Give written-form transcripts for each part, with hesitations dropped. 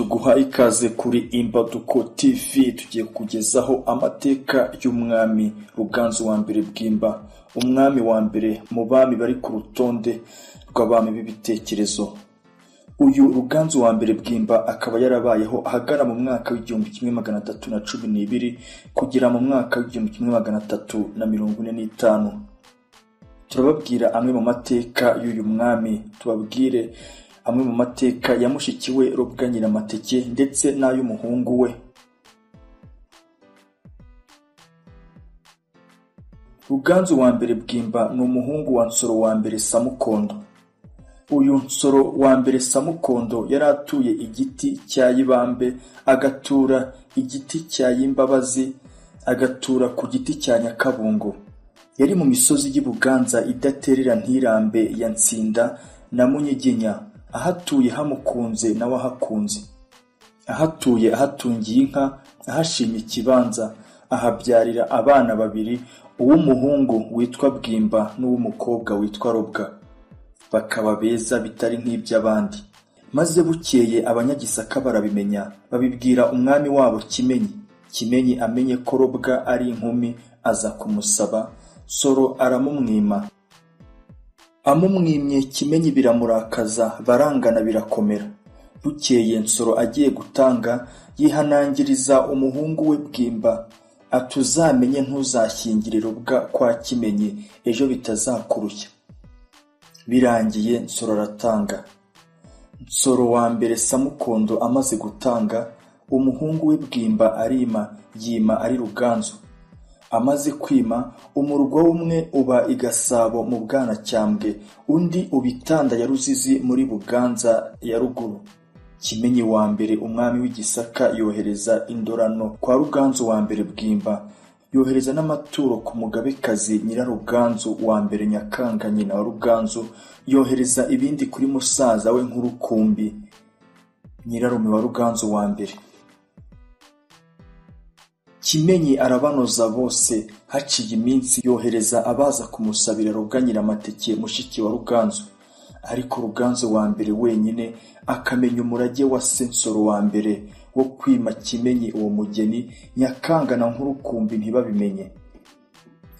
Tuguha ikaze kuri Imbaduko TV, tugiye kukugezaho amateka y'umwami Ruganzu wa mbere Bwimba, umwami wa mbere mu bami bari ku rutonde rw'abami b'ibitekerezo. Uyu Ruganzu wa mbere Bwimba akaba yarabayeho ahagana mu mwaka w'1312 kugera mu mwaka w'1345. Turababwira amwe mu mateka y'uyu mwami, tubabwire amwe mu mateka ya mushiki we Robwa Nyiramateke ndetse n'ay'umuhungu we. Ruganzu wa mbere Bwimba ni umuhungu wa Nsoro wa mbere Samukondo. Uyu Nsoro wa mbere Samukondo yari atuye igiti cya Yibambe, agatura igiti cya Yimbabazi, agatura ku giti cya Nyakabungo. Yari mu misozi y'i Buganza idaterera Ntirambe ya Ntsinda na Munyiginya, ahatuye hamukunze nawe ahakunze. Ahatuye ahatungiye inka, ahashimye ikibanza, ahabyarira abana babiri, uw'umuhungu witwa Bwimba n'uw'umukobwa witwa Robwa. Bakaba beza bitari nk'iby'abandi. Maze bukeye abanyagisaka barabimenya, babibwira umwami wabo Kimenyi. Kimenyi amenye ko Robwa ari inkumi, aza kumusaba, Nsoro aramumwima. Amumwimye Kimenyi biramurakaza, barangana birakomera. Bukeye Nsoro agiye gutanga, yihanangiriza umuhungu we Bwimba, ati uzamenye ntuzashyingire Robwa kwa Kimenyi, ejo bitazakurushya. Birangiye Nsoro aratanga. Nsoro wa mbere Samukondo amaze gutanga, umuhungu we Bwimba arima, yima ari Ruganzu. Amaze kwima, umurwa umwe uba i Gasabo mu Bwanacyambwe, undi uba i Tanda ya Ruzizi muri Buganza ya ruguru. Kimenyi wa mbere umwami w'i Gisaka yohereza indorano kwa Ruganzu wa mbere Bwimba, yohereza n'amaturo ku mugabekazi Nyiraruganzu wa mbere Nyakanga nyina wa Ruganzu, yohereza ibindi kuri musaza we Nkurukumbi nyirarume wa Ruganzu wa mbere. Kimenyi arabanoza bose, haciye iminsi yohereza abaza kumusabira Robwa Nyiramateke mushiki wa Ruganzu. Ariko Ruganzu wa mbere wenyine akamenya umurage wa se Nsoro wa mbere wo kwima Kimenyi uwo mugeni, Nyakanga na Nkurukumbi ntibabimenye.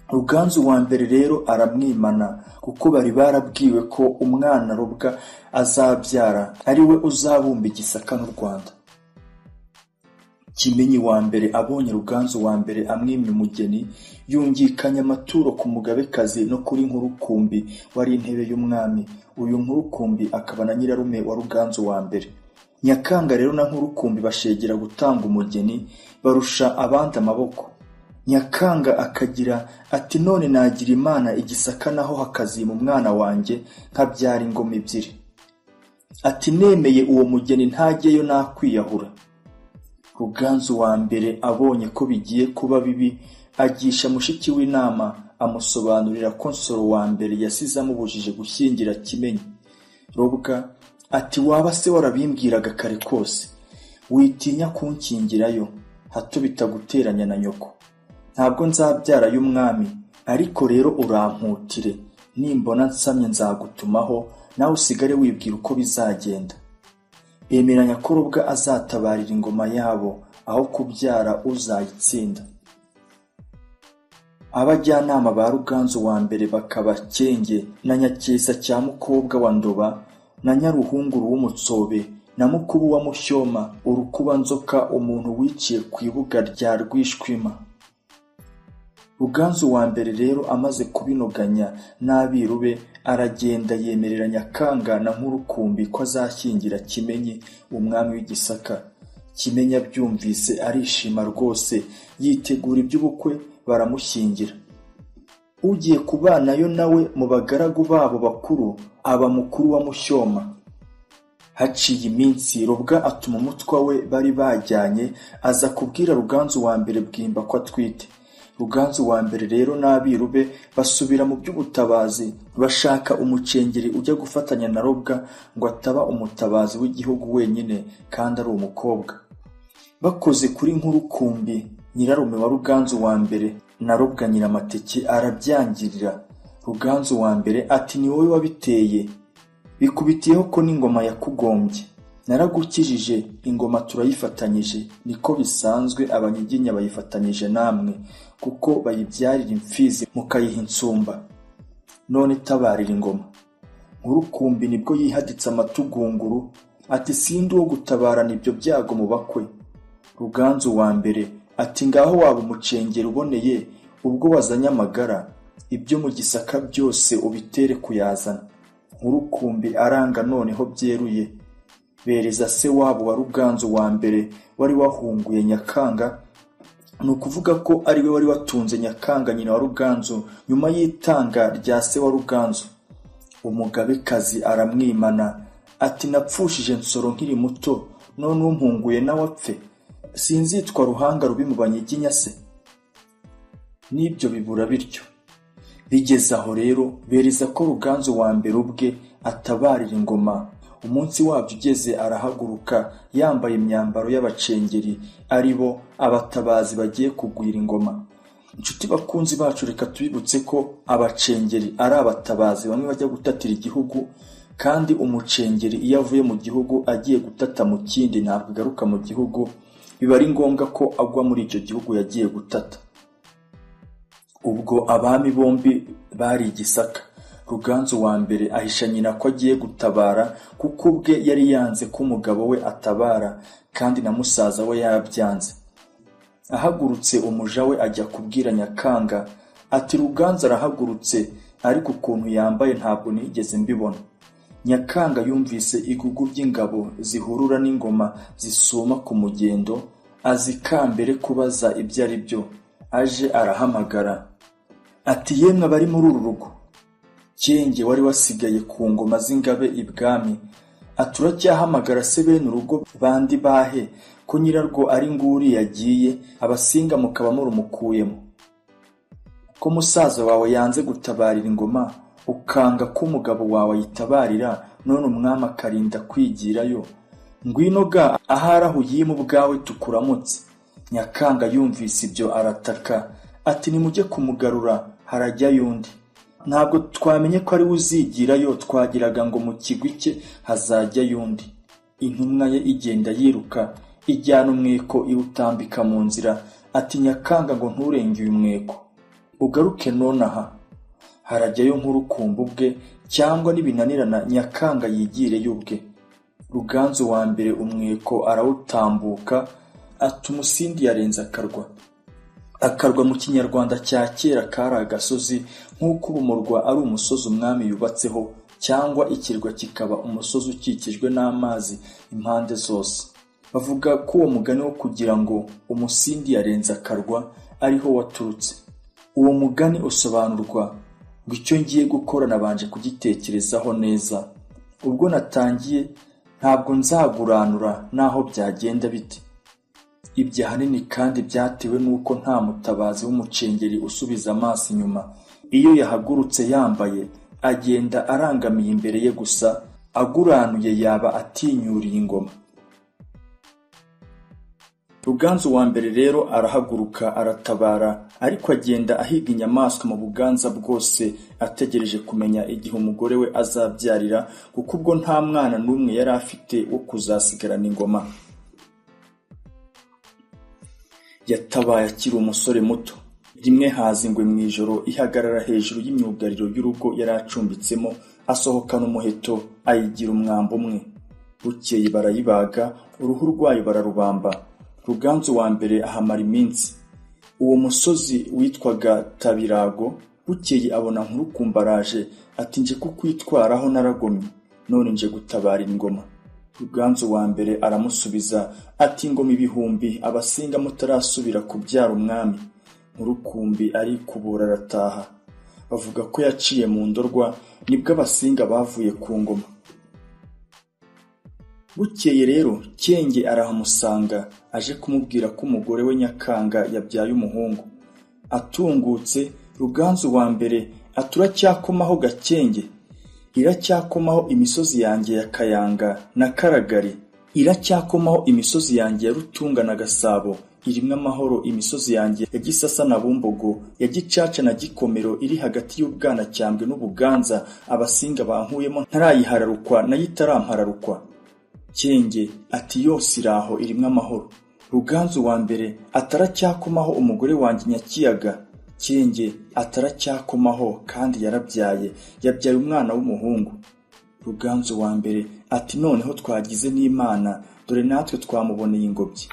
Ruganzu wa mbere rero aramwimana, kuko bari barabwiwe ko umwana Robwa azabyara ari we uzabumba Igisaka n'u Rwanda. Kimenyi wa mbere abonye Ruganzu wa mbere amwimye umugeni, yungikanya amaturo ku mugabekazi no kuri Nkurukumbi wari intebe y'umwami. Uyu Nkurukumbi akaba na nyirarume wa Ruganzu wa mbere. Nyakanga rero na Nkurukumbi bashegera gutanga umugeni, barusha abandi amaboko. Nyakanga akagira ati none nagira Imana Igisaka naho hakazima umwana wanjye nkabyara ingoma ebyiri. Ati nemeye uwo mugeni ntajyeyo nakwiyahura. Ruganzu wa mbere abonye ko bigiye kuba bibi, agisha mushiki w'inama, amusobanurira ko Nsoro wa mbere yasize amubujije gushyingira Kimenyi. Robwa ati waba se warabimbwiraga kare kose, witinya kunkingirayo, hato bitaguteranya na nyoko. Ntabwo nzabyara y'umwami, ariko rero uramputire, nimbona nsamye nzagutumaho, nawe usigare wibwira uko bizagenda. Bemeranya ko Robwa azatabarira ingoma yabo, aho kubyara uzayitsinda. Abajyanama ba Ruganzu wa mbere bakaba Cyenge na Nyakesa cya Mukobwa wa Ndoba na Nyaruhunguru w'Umutsobe na Mukubu wa Mushyoma, urukubanzoka umuntu wiciye ku ibuga rya Rwishwima. Ruganzu wa mbere rero amaze kubinoganya n'abiru be, aragenda yemerera Nyakanga na Nkurukumbi ko azashyingira Kimenyi umwami w'i Gisaka. Kimenyi abyumvise arishima rwose, yitegura iby'ubukwe, baramushyingira. Ugiye kubanayo nawe mu bagaragu babo bakuru aba mukuru wa Mushyoma. Haciye iminsi Robwa atuma umutwa we bari bajyanye, aza kubwira Ruganzu wa mbere Bwimba ko atwite. Ruganzu wa mbere rero n'abiru be basubira mu by'ubutabazi, bashaka umucengeri ujya gufatanya na Robwa ngo ataba umutabazi w'igihugu wenyine kandi ari umukobwa. Bakoze kuri Nkurukumbi nyirarume wa Ruganzu wa mbere na Robwa Nyiramateke arabyangirira. Ruganzu wa mbere ati ni wowe wabiteye, bikubitiyeho ko n'ingoma yakugombye. Naragukijije ingoma turayifatanyije, niko bisanzwe Abanyiginya bayifatanyije namwe, kuko bayibyarira imfizi mukayiha insumba. None tabarira ingoma. Nkurukumbi nibwo yihaditse amatugunguru ati sindi uwo gutabarana ibyo byago mu bakwe. Ruganzu wa mbere ati ngaho waba umucengeri uboneye ubwo wazanye amagara, ibyo mu Gisaka byose ubitere kuyazana. Nkurukumbi aranga noneho byeruye, bereza se wabo wa Ruganzu wa mbere wari wahunguye Nyakanga, ni ukuvuga ko ari we wari watunze Nyakanga nyina wa Ruganzu nyuma y'itanga rya se wa Ruganzu. Umugabekazi aramwimana ati napfushije Nsoro nkiri muto, none umpunguye nawe apfe, sinzitwa Ruhanga rubi mu Banyiginya se? N'ibyo bibura bityo. Bigeze aho rero bereza ko Ruganzu wa mbere ubwe atabarira ingoma. Umunsi wabyo ugeze arahaguruka yambaye imyambaro y'abacengeri, ari bo abatabazi bagiye kugwira ingoma. Inshuti bakunzi bacu, reka tubibutse ko abacengeri ari abatabazi bamwe bajya gutatira igihugu, kandi umucengeri iyo avuye mu gihugu agiye gutata mu kindi ntabwo agaruka mu gihugu, biba ari ngombwa ko agwa muri icyo gihugu yagiye gutata. Ubwo abami bombi bari i Gisaka. Ruganzu wa mbere ahisha nyina ko agiye gutabara, kuko ubwe yari yanze ko umugabo we atabara, kandi na musaza we yabyanze. Ahagurutse umuja we ajya kubwira Nyakanga ati Ruganzu arahagurutse, ariko ukuntu yambaye ntabwo nigeze mbibona. Nyakanga yumvise igugu ry'ingabo zihurura n'ingoma zisuma ku mugendo, azi kambere kubaza ibyo ari byo. Aje arahamagara ati yemwe abari muri uru rugo. Cyenge wari wasigaye ku ngoma z'ingabe ibwami ati uracyahamagara se bene urugo bandi bahe, ko nyirarwo ari nguri yagiye, abasinga mukaba murumukuyemo? Ko musaza wawe yanze gutabarira ingoma, ukanga ko umugabo wawe ayitabarira, none umwami akarinda kwigirayo, ngwino ga ahari aho uyima ubwawe tukuramutse. Nyakanga yumvise ibyo arataka ati nimujye kumugarura, harajyayo undi. Ntabwo twamenye ko ari we uzigirayo, twagiraga ngo mu kigwi cye hazajyayo undi. Intumwa ye igenda yiruka ijyana umweko iwutambika mu nzira, ati Nyakanga ngo nturenge uyu mweko, ugaruke nonaha. Harajyayo Nkurukumbi ubwe, cyangwa nibinanirana Nyakanga yigireyo ubwe. Ruganzu wa mbere umweko arawutambuka, ati umusindi yarenze akarwa. Akarwa mu Kinyarwanda cya kera kari agasozi, nk'uko ubu umurwa ari umusozi umwami yubatseho, cyangwa ikirwa kikaba umusozi ukikijwe n'amazi impande zose. Bavuga ko uwo mugani wo kugira ngo umusindi yarenze akarwa ariho waturutse. Uwo mugani usobanurwa ngo icyo ngiye gukora nabanje kugitekerezaho neza, ubwo natangiye ntabwo nzaguranura naho byagenda bite. Ibyo ahanini kandi byatewe n'uko nta mutabazi w'umucengeri usubiza amaso inyuma. Iyo yahagurutse yambaye, agenda arangamiye imbere ye gusa, aguranuye yaba atinyuriye ingoma. Ruganzu wa mbere rero arahaguruka aratabara, ariko agenda ahiga inyamaswa mu Buganza bwose, ategereje kumenya igihe umugore we azabyarira, kuko ubwo nta mwana n'umwe yari afite wo kuzasigarana ingoma. Yatabaye akiri umusore muto. Rimwe haza ingwe mu ijoro ihagarara hejuru y'imyugariro y'urugo yari acumbitsemo, asohokana umuheto ayigira umwambi umwe. Bukeye barayibaga, uruhu rwayo bararubamba. Ruganzu wa mbere ahamara iminsi. Uwo musozi witwaga Tabirago. Bukeye abona Nkurukumbi araje, ati nje kukwitwaraho naragomye, none nje gutabara ingoma. Ruganzu wa mbere aramusubiza ati ingoma ibihumbi, abasinga mutarasubira kubyara umwami. Nkurukumbi arikubura arataha. Bavuga ko yaciye mu Ndorwa, nibwo abasinga bavuye ku ngoma. Bukeye rero Cyenge arahamusanga, aje kumubwira ko umugore we Nyakanga yabyaye umuhungu. Atungutse Ruganzu wa mbere ati uracyakomaho Gakenge, iracyakomaho imisozi yanjye ya Kayanga na Karagari, iracyakomaho imisozi yanjye ya Rutunga na Gasabo, irimwo amahoro imisozi yanjye ya Gisasa na Bumbogo, ya Gicaca na Gikomero, iri hagati y'Ubwanacyambwe n'Ubuganza, abasinga bankuyemo ntarayihararukwa nayo itarampararukwa. Cyenge ati yose iraho irimwo amahoro. Ruganzu wa mbere ataracyakomaho umugore wanjye Nyakiyaga. Cyenge ataracyakomaho kandi yarabyaye, yabyaye umwana w'umuhungu. Ruganzu wa mbere ati noneho twagize n'Imana, dore natwe twamuboneye ingobyi.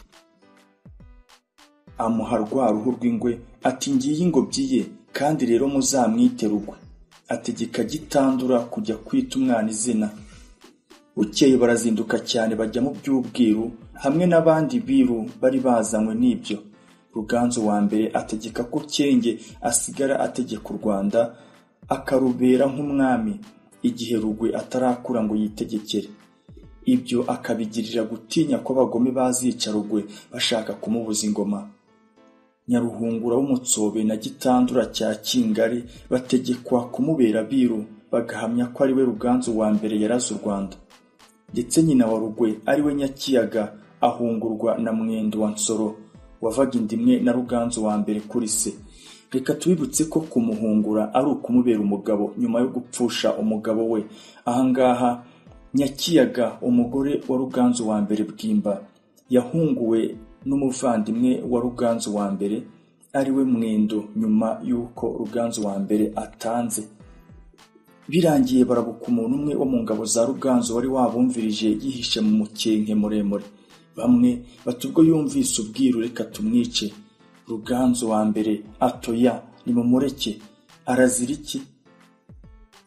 Amuha rwa ruhu rw'ingwe ati ngiyi ingobyi ye, kandi rero muzamwite Rugwe. Ategeka Gitandura kujya kwita umwana izina. Bukeye barazinduka cyane bajya mu by'ubwiru hamwe n'abandi biru bari bazanywe n'ibyo. Ruganzu wa mbere ategeka ko Cyenge asigara ategeka u Rwanda akarubera nk'umwami igihe Rugwe atarakura ngo yitegekere. Ibyo akabigirira gutinya ko abagome bazica Rugwe bashaka kumubuza ingoma. Nyaruhungura w'Umutsobe na Gitandura cya Kingari bategekwa kumubera abiru, bagahamya ko ari we Ruganzu wa mbere yaraze u Rwanda. Ndetse nyina wa Rugwe ari we Nyakiyaga ahungurwa na Mwendo wa Nsoro wavaga inda imwe na Ruganzu wa mbere kuri se. Reka tubibutse ko kumuhungura ari ukumubera umugabo nyuma yo gupfusha umugabo we. Ahangaha Nyakiyaga umugore wa Ruganzu wa mbere Bwimba yahunguwe n'umuvandimwe wa Ruganzu wa mbere ari we Mwendo nyuma y'uko Ruganzu wa mbere atanze. Birangiye barabuka umuntu umwe wo mu ngabo za Ruganzu wari wabumvirije yihishe mu mukenke muremure. Bamwe bati ubwo yumvise ubwiru reka tumwice. Ruganzu wa mbere atoya nimumureke, arazira iki?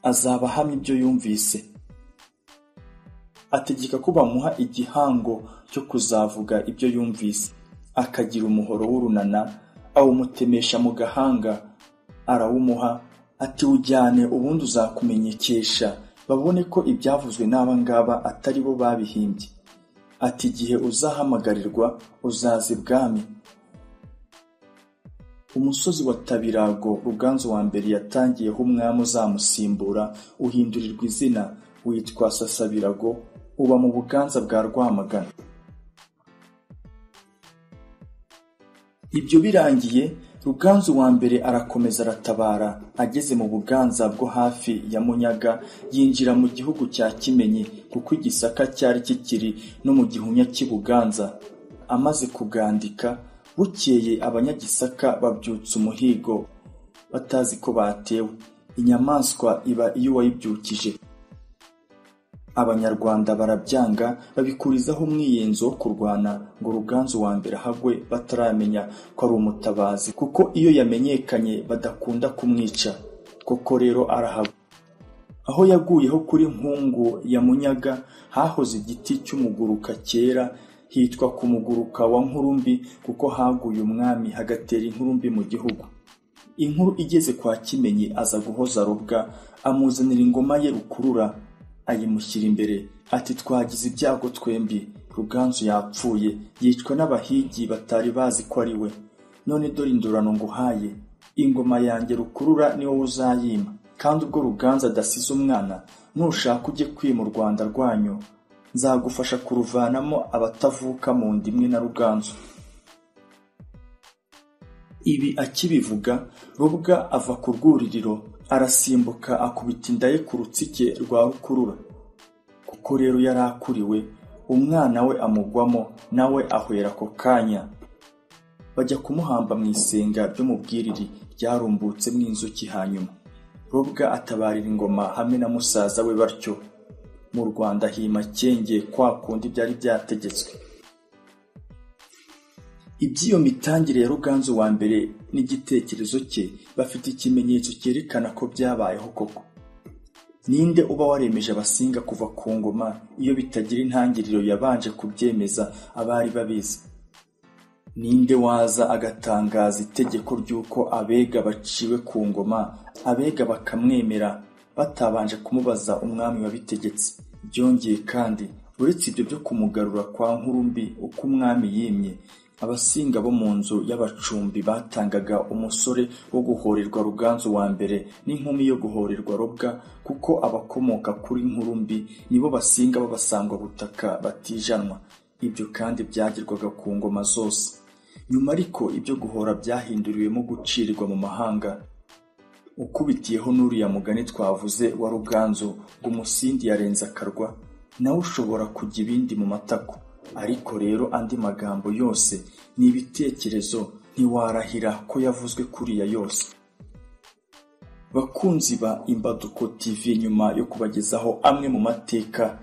Azaba ahamya ibyo yumvise. Ategeka ko bamuha igihango cyo kuzavuga ibyo yumvise. Akagira umuhoro w'urunana awumutemesha mu gahanga, arawumuha ati ujyane ubundi uzakumenyekesha, babone ko ibyavuzwe n'aba ngaba atari bo babihimbye. Ati igihe uzahamagarirwa uzaza ibwami. Umusozi wa Tabirago Ruganzu wa mbere yatangiyeho umwami uzamusimbura uhindurirwa izina witwa Sasabirago, uba mu Buganza bwa Rwamagana. Ibyo birangiye Ruganzu wa mbere arakomeza aratabara, ageze mu Buganza bwo hafi ya Munyaga yinjira mu gihugu cya Kimenyi, kuko igisaka cyari kikiri no mu gihunya cy'i Buganza. Amaze kugandika, bukeye abanyagisaka babyutsa umuhigo batazi ko batewe. Inyamaswa iba iyo wayibyukije. Abanyarwanda barabyanga babikurizaho umwiyenzo wo kurwana ngo Ruganzu wa mbere ahagwe bataramenya ko ari umutabazi, kuko iyo yamenyekanye badakunda kumwica. Koko rero arahagwa. Aho yaguyeho kuri Nkungu ya Munyaga hahoze igiti cy'umuguruka cyera, hitwa ku muguruka wa Nkurumbi, kuko haguye umwami hagatera inkurumbi mu gihugu. Inkuru igeze kwa Kimenyi aza guhoza Robwa, amuzanira ingoma ye Rukurura, ayimushyira imbere ati twagize ibyago twembi, Ruganzu yapfuye yicwa n'abahigi batari bazi ko ari we. None dore indurano nguhaye, ingoma yanjye Rukurura ni wowe uzayima. Kandi ubwo Ruganzu adasize umwana, nushaka ujye kwima u Rwanda rwanyu, nzagufasha kuruvanamo abatavuka mu nda imwe na Ruganzu. Ibi akibivuga, Robwa ava ku rwuririro arasimbuka akubita inda ye ku rutsike rwa Rukurura. Kuko rero yari akuriwe, umwana we amugwamo, nawe ahwera ako kanya. Bajya kumuhamba mu isenga ryo mu Bwiriri ryarumbutsemo inzuki. Hanyuma Robwa atabarira ingoma hamwe na musaza we batyo. Mu Rwanda hima Cyenge kwa kundi byari byategetswe. Iby'iyo mitangire ya Ruganzu wa mbere n'igitekerezo cye bafite ikimenyetso cyerekana ko byabayeho koko. Ninde uba waremeje Abasinga kuva ku ngoma iyo bitagira intangiriro yabanje kubyemeza abari babizi? Ninde waza agatangaza itegeko ry'uko abega baciwe ku ngoma, abega bakamwemera batabanje kumubaza umwami wabitegetse? Byongeye kandi, uretse ibyo byo kumugarura kwa Nkurumbi uko umwami yimye, Abasinga bo mu nzu y'abacumbi batangaga umusore wo guhorerwa Ruganzu wa mbere n'inkumi yo guhorerwa Robwa, kuko abakomoka kuri Nkurumbi nibo Basinga b'abasangwabutaka batijanwa. Ibyo kandi byagirwaga ku ngoma zose. Nyuma ariko ibyo guhora byahinduriwemo gucirirwa mu mahanga. Ukubitiyeho n'uriya mugani twavuze wa Ruganzu ngo umusindi yarenze akarwa, Nawe ushobora kujya ibindi mu matako. Ariko rero andi magambo yose ni ibitekerezo, ntiwarahira ko yavuzwe kuriya yose. Bakunzi ba Imbaduko TV, nyuma yo kubagezaho amwe mu mateka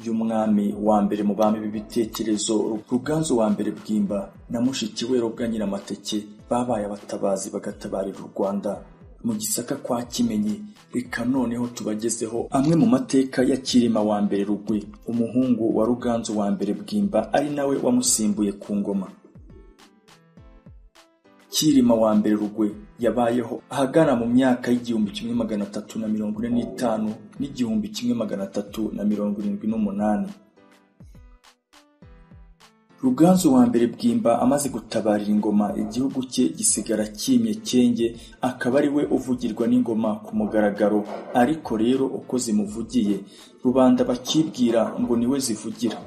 y'umwami wa mbere mu bami b'ibitekerezo Ruganzu wa mbere Bwimba na mushiki we Robwa Nyiramateke babaye abatabazi bagatabarira u Rwanda mu Gisaka kwa Kimenyi, reka noneho tubagezeho amwe mu mateka ya Cyilima wa mbere Rugwe, umuhungu wa Ruganzu wa mbere Bwimba, ari nawe wamusimbuye ku ngoma. Cyilima wa mbere Rugwe yabayeho ahagana mu myaka y'1345 n'1378. Ruganzu wa mbere Bwimba amaze gutabarira ingoma, igihugu cye gisigara kimye Cyenge, akaba ari we uvugirwa n'ingoma ku mugaragaro. Ariko rero uko zimuvugiye rubanda bakibwira ngo niwe zivugira,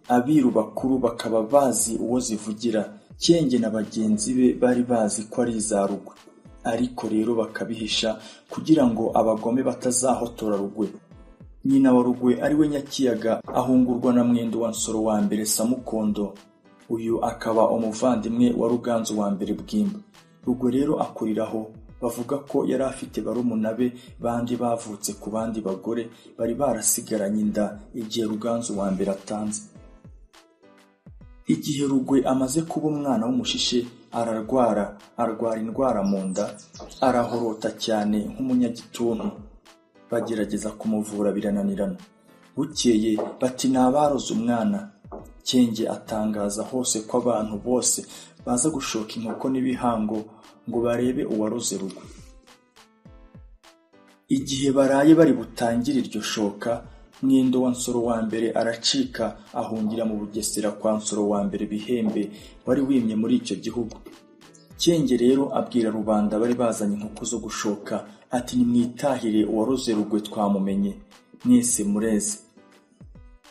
abiru bakuru bakaba bazi uwo zivugira. Cyenge na bagenzi be bari bazi ko ari iza Rugwe, ariko rero bakabihisha kugira ngo abagome batazahotora Rugwe. Nyina wa Rugwe ari we Nyakiyaga ahungurwa na Mwendo wa Nsoro wa mbere Samukondo, uyu akaba umuvandimwe wa Ruganzu wa mbere Bwimba. Rugwe rero akuriraho, bavuga ko yari afite barumuna be bandi bavutse ku bandi bagore bari barasigaranye inda igihe Ruganzu wa mbere atanze. Igihe Rugwe amaze kuba umwana w'umushishe ararwara, arwara indwara mu nda, arahorota cyane nk'umunyagituntu. Bagerageza kumuvura birananirana. Bukeye bati nabaroze umwana. Cyenge atangaza hose ko abantu bose baza gushoka inkoko n'ibihango ngo barebe uwaroze Rugwe. Igihe baraye bari butangire iryo shoka, Mwendo wa Nsoro wa mbere aracika ahungira mu Bugesera kwa Nsoro wa mbere Bihembe wari wimye muri icyo gihugu. Cyenge rero abwira rubanda bari bazanye inkoko zo gushoka ati nimwitahire uwaroze Rugwe twamumenye, mwese mureze.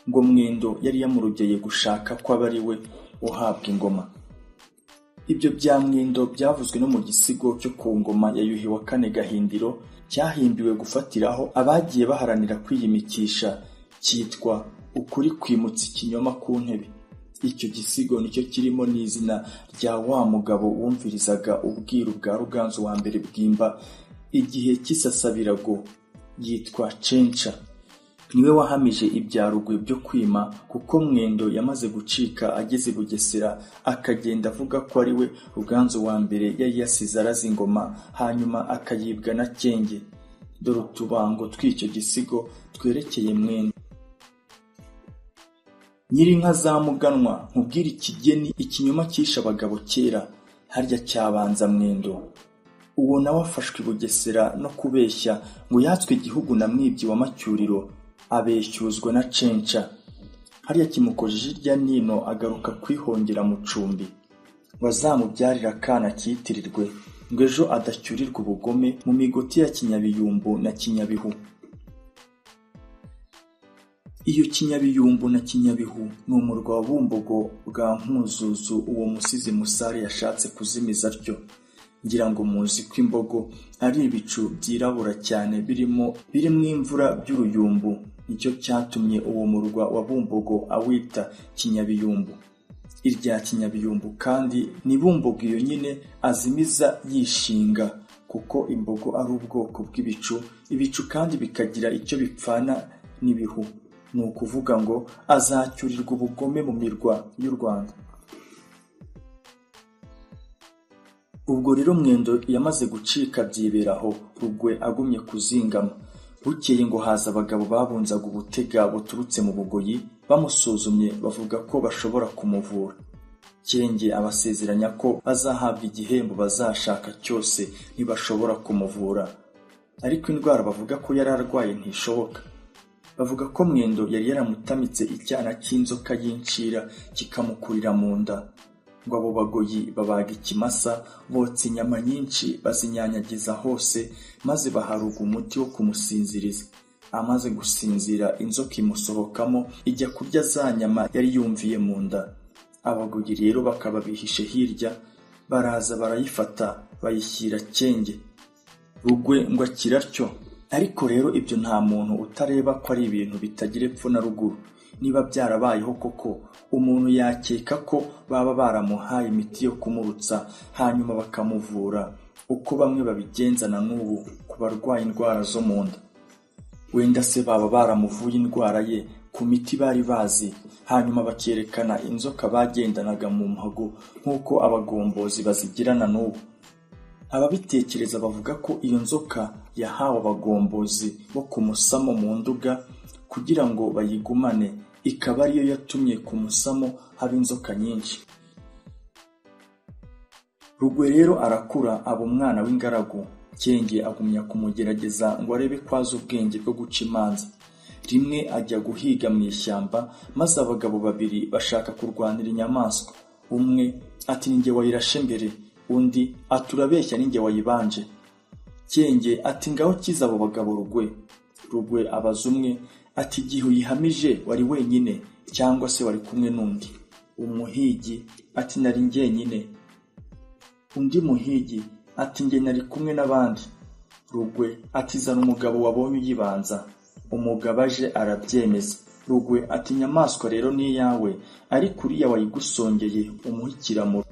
Ngo Mwendo yari yamurugeye gushaka ko aba ari we uhabwa ingoma. Ibyo bya Mwendo byavuzwe no mu gisigo cyo ku ngoma ya Yuhi wa kane Gahindiro, cyahimbiwe gufatiraho abagiye baharanira kwiyimikisha, cyitwa ukuri kwimutsa ikinyoma ku ntebe. Icyo gisigo nicyo kirimo n'izina rya wa mugabo wumvirizaga ubwiru bwa Ruganzu wa mbere Bwimba igihe cy'isasabirago, yitwa Cenca. Niwe wahamije ibya Rugwe byo kwima, kuko Mwendo yamaze gucika ageze Bugesera, akagenda avuga ko ari we Ruganzu wa mbere yari yasize araza ingoma, hanyuma akayibwa na Cyenge. Dore utubango tw'icyo gisigo twerekeye Mwendo. Nyirinka za Muganwa nkubwire ikigeni, ikinyoma cyishe abagabo kera, harya cyabanza Mwendo. Uwo nawe afashwe i Bugesera no kubeshya ngo yatswe igihugu na Mwibyi wa Macyuriro, abeshyuzwa na Cenca. Harya kimukojeje irya nino agaruka kwihongera mu cumbi, ngo azamubyarire akana kitirirwe, ngo ejo adacyurirwa ubugome mu migoti ya Kinyabiyumbu na Kinyabihu. Iyo Kinyabiyumbu na Kinyabihu ni umurwa wa Bumbogo bwa Nkuzuzu uwo musizi Musare yashatse kuzimiza atyo. Ngira ngo muzi ko imbogo ari ibicu byirabura cyane birimo imvura by'uruyumbu, nicyo cyatumye uwo murwa wa Bumbogo awita Kinyabiyumbu. Irya Kinyabiyumbu kandi ni Bumbogo iyo nyine azimiza yishinga, kuko imbogo ari ubwoko bw'ibicu, ibicu kandi bikagira icyo bipfana n'ibihu. Ni ukuvuga ngo azacyurirwa ubugome mu mirwa y'u Rwanda. Ubwo rero Mwendo yamaze gucika byiberaho, Rugwe agumye kuzingama. Bukeye ngo haza abagabo babunzaga ubutega buturutse mu Bugoyi, bamusuzumye bavuga ko bashobora kumuvura. Cyenge abasezeranya ko bazahabwa igihembo bazashaka cyose ntibashobora kumuvura. Ariko indwara bavuga ko yari arwaye ntishoboka. Bavuga ko Mwendo yari yaramutamitse icyana cy'inzoka y'incira kikamukurira mu nda. Ngo abo bagoyi babaga ikimasa, botsa inyama nyinshi bazinyanyagiza hose, maze baharuga umuti wo kumusinziriza. Amaze gusinzira inzoka imusohokamo ijya kurya za nyama yari yumviye mu nda. Abagoyi rero bakaba bihishe hirya, baraza barayifata bayishyira Cyenge. Rugwe ngo akira atyo. Ariko rero ibyo nta muntu utareba ko ari ibintu bitagira epfo na ruguru. Niba byarabayeho koko, umuntu yakeka ko baba baramuhaye imiti yo kumurutsa hanyuma bakamuvura, uko bamwe babigenza na n'ubu ku barwaye indwara zo mu nda. Wenda se baba baramuvuye indwara ye ku miti bari bazi, hanyuma bakerekana inzoka bagendanaga mu mpago nk'uko abagombozi bazigirana n'ubu. Ababitekereza bavuga ko iyo nzoka yahawe abagombozi bo ku Musamo mu Nduga kugira ngo bayigumane, ikaba ariyo yatumye ku Musamo haba inzoka nyinshi. Rugwe rero arakura aba umwana w'ingaragu. Cyenge agumya kumugerageza ngo arebe ko azi ubwenge bwo guca imanza. Rimwe ajya guhiga mu ishyamba, maze abagabo babiri bashaka kurwanira inyamaswa. Umwe ati ninjye wayirashe mbere, undi ati urabeshya ninjye wayibanje. Cyenge ati ngaho kiza abo bagabo Rugwe. Rugwe abaza umwe ati igihe uyihamije wari wenyine cyangwa se wari kumwe n'undi? Umuhigi ati nari njyenyine. Undi muhigi ati njye nari kumwe n'abandi. Rugwe ati zana umugabo wabonye uyibanza. Umugabo aje arabyemeza. Rugwe ati inyamaswa rero ni iyawe, ariko uriya wayigusongeye umuhe ikiramuro.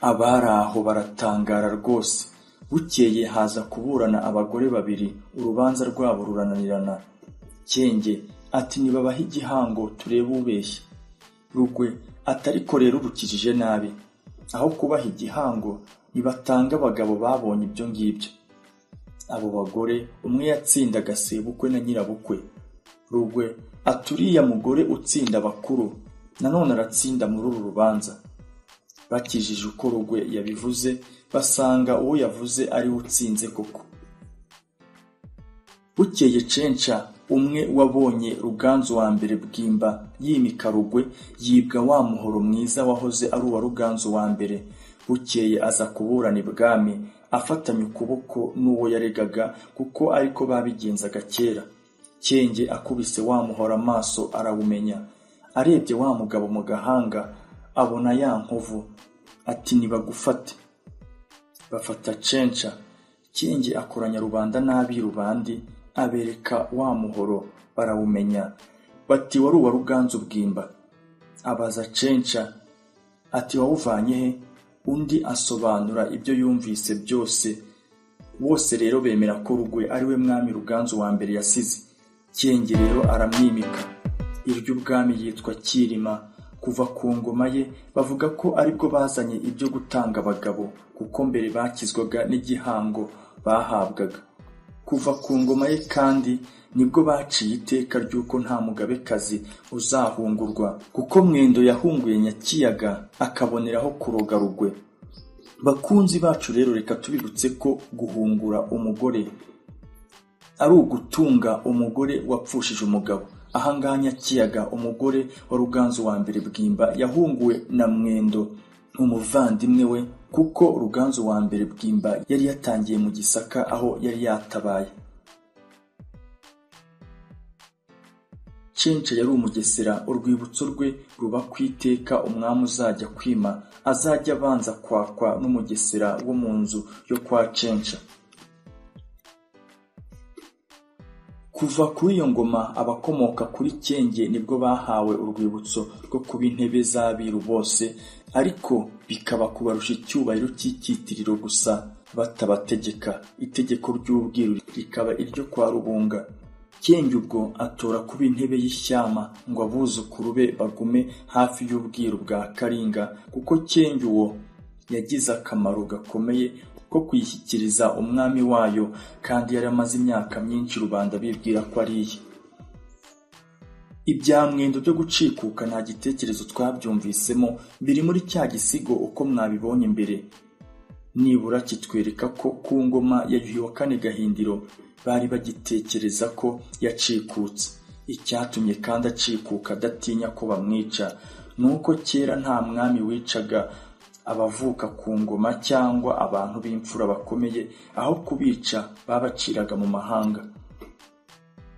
Abari aho baratangara rwose. Bukeye haza kuburana abagore babiri, urubanza rwabo rurananirana. Cyenge ati nibabahe igihango turebe ubeshya. Rugwe ati ariko rero urukijije nabi, aho kubaha igihango nibatanga abagabo babonye ibyo ngibyo. Abo bagore umwe yatsindaga sebukwe na nyirabukwe. Rugwe ati uriya mugore utsinda abakuru nanone aratsinda muri uru rubanza. Bakijije uko Rugwe yabivuze, basanga uwo yavuze ari we utsinze koko. Bukeye Cenca umwe wabonye Ruganzu wa mbere Bwimba yimika Rugwe, yibwa wa muhoro mwiza wahoze ari uwa Ruganzu wa mbere. Bukeye aza kuburana ibwami afatanye ukuboko n'uwo yaregaga, kuko ariko babigenzaga kera. Cyenge akubise wa muhoro amaso arawumenya. Arebye wa mugabo mu gahanga abona ya nkovu, ati nibagufate. Bafata Cenca. Cyenge akoranya rubanda n'abiru bandi, abereka wa muhoro barawumenya, bati wari uwa Ruganzu Bwimba. Abaza Cenca ati wawuvanye he? Undi asobanura ibyo yumvise byose. Bose rero bemera ko Rugwe ari we mwami Ruganzu wa mbere yasize. Cyenge rero aramwimika. Iry'ubwami yitwa Cyilima. Kuva ku ngoma ye bavuga ko aribwo bazanye ibyo gutanga abagabo, kuko mbere bakizwaga n'igihango bahabwaga. Kuva ku ngoma ye kandi nibwo baciye iteka ry'uko nta mugabekazi uzahungurwa, kuko Mwendo yahunguye Nyakiyaga akaboneraho kuroga Rugwe. Bakunzi bacu rero reka tubibutse ko guhungura umugore ari ugutunga umugore wapfushije umugabo. Ahangaha Nyakiyaga umugore wa Ruganzu wa mbere Bwimba yahunguwe na Mwendo umuvandimwe we, kuko Ruganzu wa mbere Bwimba yari yatangiye mu Gisaka aho yari yatabaye. Cenca yari umugesera, urwibutso rwe ruba ku iteka umwami uzajya kwima azajya abanza kwakwa n'umugesera wo mu nzu yo kwa Cenca. Kuva kuri iyo ngoma abakomoka kuri Cyenge nibwo bahawe urwibutso rwo kuba intebe z'abiru bose, ariko bikaba kubarusha icyubahiro cy'icyitiriro gusa batabategeka. Itegeko ry'ubwiru rikaba iryo kwa Rubunga. Cyenge ubwo atora kuba intebe y'ishyama ngo abuzukuru be bagume hafi y'ubwiru bwa Karinga, kuko Cyenge uwo yagize akamaro gakomeye ko kuyishyikiriza umwami wayo, kandi yari amaze imyaka myinshi rubanda bibwira ko ari iye. Ibya Mwendo byo gucikuka nta gitekerezo twabyumvisemo, biri muri cya gisigo uko mwabibonye mbere. Nibura kitwereka ko ku ngoma ya Yuhi wa kane Gahindiro bari bagitekereza ko yacikutse. Icyatumye kandi acikuka adatinya ko bamwica nuko kera nta mwami wicaga abavuka ku ngoma cyangwa abantu b'imfura bakomeye, aho kubica babaciraga mu mahanga.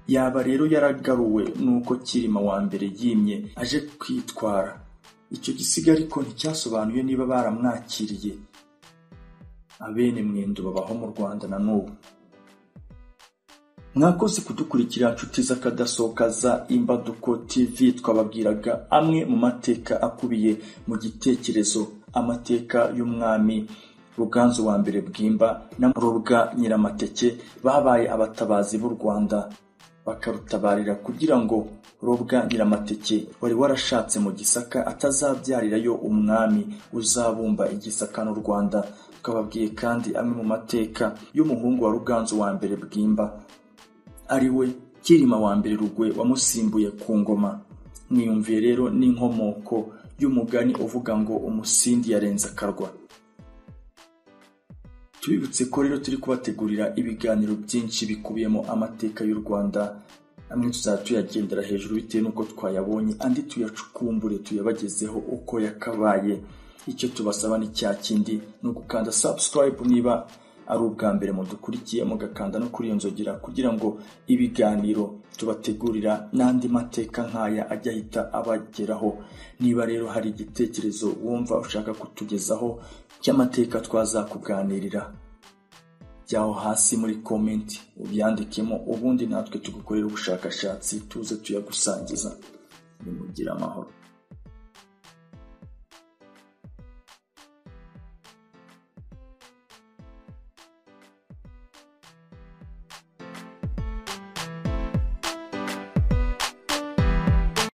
Yaba rero yaragaruwe nuko Cyilima wa mbere yimye aje kwitwara. Icyo gisigo ariko nticyasobanuye niba baramwakiriye. Abene Mwendo babaho mu Rwanda na n'ubu. Mwakoze kudukurikira nshuti z'akadasohoka za Imbaduko TV. Twababwiraga amwe mu mateka akubiye mu gitekerezo amateka y'umwami Ruganzu wa mbere Bwimba na Robwa Nyiramateke babaye abatabazi b'u Rwanda, bakarutabarira kugira ngo Robwa Nyiramateke wari warashatse mu Gisaka atazabyarirayo umwami uzabumba Igisaka n'u Rwanda. Twababwiye kandi amwe mu mateka y'umuhungu wa Ruganzu wa mbere Bwimba, ari we Cyilima wa mbere Rugwe wamusimbuye ku ngoma. Mwiyumviye rero n'inkomoko y'umugani uvuga ngo umusindi yarenze akarwa. Tubibutse ko rero turi kubategurira ibiganiro byinshi bikubiyemo amateka y'u Rwanda, amwe tuzajya tuyagendera hejuru bitewe n'uko twayabonye, andi tuyacukumbure tuyabagezeho uko yakabaye. Icyo tubasaba ni cya kindi, ni ugukanda subscribe niba ari ubwa mbere mudukurikiye, mugakanda no kuri iyo nzogera kugira ngo ibiganiro tubategurira n'andi mateka nk'aya ajya ahita abageraho. Niba rero hari igitekerezo wumva ushaka kutugezaho cy'amateka twazakuganirira, jyaho hasi muri comment ubyandikemo, ubundi natwe tugukorera ubushakashatsi tuze tuyagusangiza. Nimugire amahoro.